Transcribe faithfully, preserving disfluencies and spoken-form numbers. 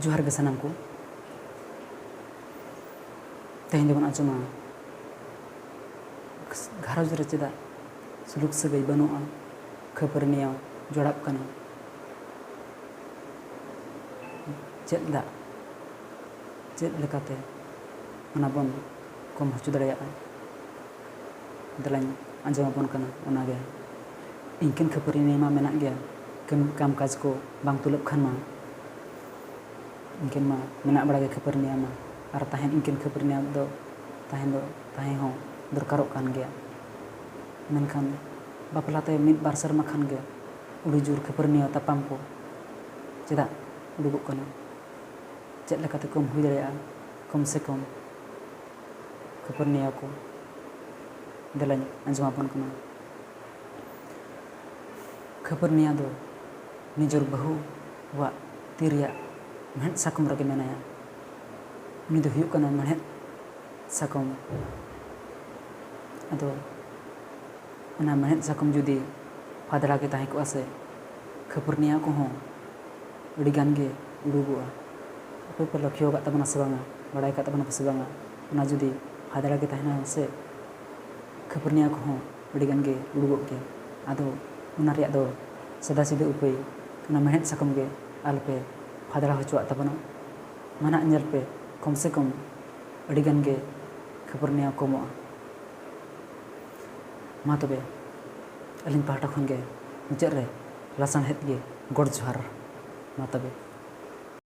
ᱡᱚᱦᱟᱨ ᱜᱮ ᱥᱟᱱᱟᱢ ᱠᱚ᱾ ᱛᱮᱦᱮᱧ ᱫᱚᱵᱚᱱ ᱟᱸᱡᱚᱢᱟ ᱜᱷᱟᱨᱚᱸᱡᱽ ᱨᱮ ᱪᱮᱫᱟᱜ ᱥᱩᱞᱩᱠ ᱥᱟᱹᱜᱟᱹᱭ ᱵᱟᱹᱱᱩᱜᱼᱟ, ᱠᱷᱟᱹᱯᱟᱹᱨᱤ ᱱᱮᱭᱟᱣ ᱡᱚᱲᱟᱜ ᱠᱟᱱᱟ᱾ ᱪᱮᱫ ᱫᱟᱜ ᱪᱮᱫ ᱞᱮᱠᱟᱛᱮ ᱚᱱᱟ ᱵᱚᱱ ᱠᱚᱢ ᱦᱚᱪᱚ ᱫᱟᱲᱮᱭᱟᱜᱼᱟ? ᱫᱮᱞᱟᱧ ᱟᱸᱡᱚᱢ ᱟᱵᱚᱱ ᱠᱟᱱᱟ ᱚᱱᱟᱜᱮ᱾ ᱤᱱᱠᱟᱹᱱ ᱠᱷᱟᱹᱯᱟᱹᱨᱤ ᱱᱤᱭᱟᱹ ᱢᱟ ᱢᱮᱱᱟᱜ ᱜᱮᱭᱟ, ᱠᱟᱹᱢ ᱠᱟᱢ ᱠᱟᱡᱽ ᱠᱚ ᱵᱟᱝ ᱛᱩᱞᱟᱹᱜ ᱠᱷᱟᱱ ᱢᱟ᱾ ᱤᱱᱠᱟᱹᱱ ᱢᱟ ᱢᱮᱱᱟᱜ ᱵᱟᱲᱟ ᱜᱮ ᱠᱷᱟᱹᱯᱟᱹᱨᱤ ᱱᱤᱭᱟᱹ ᱢᱟ᱾ ᱟᱨ ᱛᱟᱦᱮᱱ ᱤᱱᱠᱟᱹᱱ ᱠᱷᱟᱹᱯᱟᱹᱨᱤ ᱱᱤᱭᱟᱹ ᱫᱚ ᱛᱟᱦᱮᱱ ᱫᱚ ᱛᱟᱦᱮᱸ ᱦᱚᱸ ᱫᱚᱨᱠᱟᱨᱚᱜ ᱠᱟᱱ ᱜᱮᱭᱟ᱾ ᱢᱮᱱᱠᱷᱟᱱ ᱵᱟᱯᱞᱟ ᱛᱮ ᱢᱤᱫ ᱵᱟᱨ ᱥᱮᱨᱢᱟ ᱠᱷᱟᱱ ᱜᱮ ᱟᱹᱰᱤ ᱡᱳᱨ ᱠᱷᱟᱹᱯᱟᱹᱨᱤ ᱱᱤᱭᱟᱹ ᱛᱟᱯᱟᱢ ᱠᱚ ᱪᱮᱫᱟᱜ ᱩᱰᱩᱠᱚᱜ ᱠᱟᱱᱟ? ᱪᱮᱫ ᱞᱮᱠᱟᱛᱮ ᱠᱚᱢ ᱦᱩᱭ ᱫᱟᱲᱮᱭᱟᱜᱼᱟ? ᱠᱚᱢ ᱥᱮ ᱠᱚᱢ ᱠᱷᱟᱹᱯᱟᱹᱨᱤ ᱱᱮᱭᱟᱣ ᱠᱚ ᱫᱮᱞᱟᱧ ᱟᱸᱡᱚᱢ ᱟᱵᱚᱱ ᱠᱟᱱᱟ᱾ ᱠᱷᱟᱹᱯᱟᱹᱨᱤ ᱱᱮᱭᱟᱣ ᱫᱚ ᱱᱤᱡᱚᱨ ᱵᱟᱹᱦᱩᱣᱟᱜ ᱛᱤ ᱨᱮᱭᱟᱜ ᱢᱮᱲᱦᱮᱫ ᱥᱟᱠᱚᱢ ᱨᱮᱜᱮ ᱢᱮᱱᱟᱭᱟ᱾ ᱩᱱᱤ ᱫᱚ ᱦᱩᱭᱩᱜ ᱠᱟᱱᱟ ᱢᱮᱲᱦᱮᱫ ᱥᱟᱠᱚᱢ᱾ ᱟᱫᱚ ᱚᱱᱟ ᱢᱮᱲᱦᱮᱫ ᱥᱟᱠᱚᱢ ᱡᱩᱫᱤ ᱯᱷᱟᱫᱽᱲᱟ ᱜᱮ ᱛᱟᱦᱮᱸ ᱠᱚᱜᱼᱟ ᱥᱮ, ᱠᱷᱟᱹᱯᱟᱹᱨᱤ ᱱᱮᱭᱟᱣ ᱠᱚᱦᱚᱸ ᱟᱹᱰᱤ ᱜᱟᱱ ᱜᱮ ᱩᱰᱩᱠᱚᱜᱼᱟ᱾ ᱟᱯᱮ ᱯᱮ ᱞᱚᱠᱠᱷᱚ ᱟᱠᱟᱫ ᱛᱟᱵᱚᱱᱟ ᱥᱮ ᱵᱟᱝᱟ, ᱵᱟᱲᱟᱭ ᱟᱠᱟᱫ ᱛᱟᱵᱚᱱᱟ ᱯᱮ ᱥᱮ ᱵᱟᱝᱟ? ᱚᱱᱟ ᱡᱩᱫᱤ ᱯᱷᱟᱫᱽᱲᱟ ᱜᱮ ᱛᱟᱦᱮᱱᱟ ᱥᱮ, ᱠᱷᱟᱹᱯᱟᱹᱨᱤ ᱱᱮᱭᱟᱣ ᱠᱚᱦᱚᱸ ᱟᱹᱰᱤ ᱜᱟᱱ ᱜᱮ ᱩᱰᱩᱠᱚᱜ ᱜᱮᱭᱟ᱾ ᱟᱫᱚ ᱚᱱᱟ ᱨᱮᱭᱟᱜ ᱫᱚ ᱥᱟᱫᱟ ᱥᱤᱫᱟᱹ ᱩᱯᱟᱹᱭ, ᱚᱱᱟ ᱢᱮᱲᱦᱮᱫ ᱥᱟᱠᱚᱢ ᱜᱮ ᱟᱞᱚᱯᱮ ᱯᱷᱟᱫᱽᱲᱟ ᱦᱚᱪᱚᱣᱟᱜ ᱛᱟᱵᱚᱱᱟ᱾ ᱢᱟ ᱱᱟᱜ ᱧᱮᱞ ᱯᱮ, ᱠᱚᱢ ᱥᱮ ᱠᱚᱢ ᱟᱹᱰᱤ ᱜᱟᱱ ᱜᱮ ᱠᱷᱟᱹᱯᱟᱹᱨᱤ ᱱᱮᱭᱟᱣ ᱠᱚᱢᱚᱜᱼᱟ᱾ ᱢᱟ ᱛᱚᱵᱮ, ᱟᱹᱞᱤᱧ ᱯᱟᱦᱴᱟ ᱠᱷᱚᱱ ᱜᱮ ᱢᱩᱪᱟᱹᱫ ᱨᱮ ᱞᱟᱥᱟᱬᱦᱮᱫ ᱜᱮ ᱜᱚᱰ ᱡᱚᱦᱟᱨ᱾ ᱢᱟ ᱛᱚᱵᱮ᱾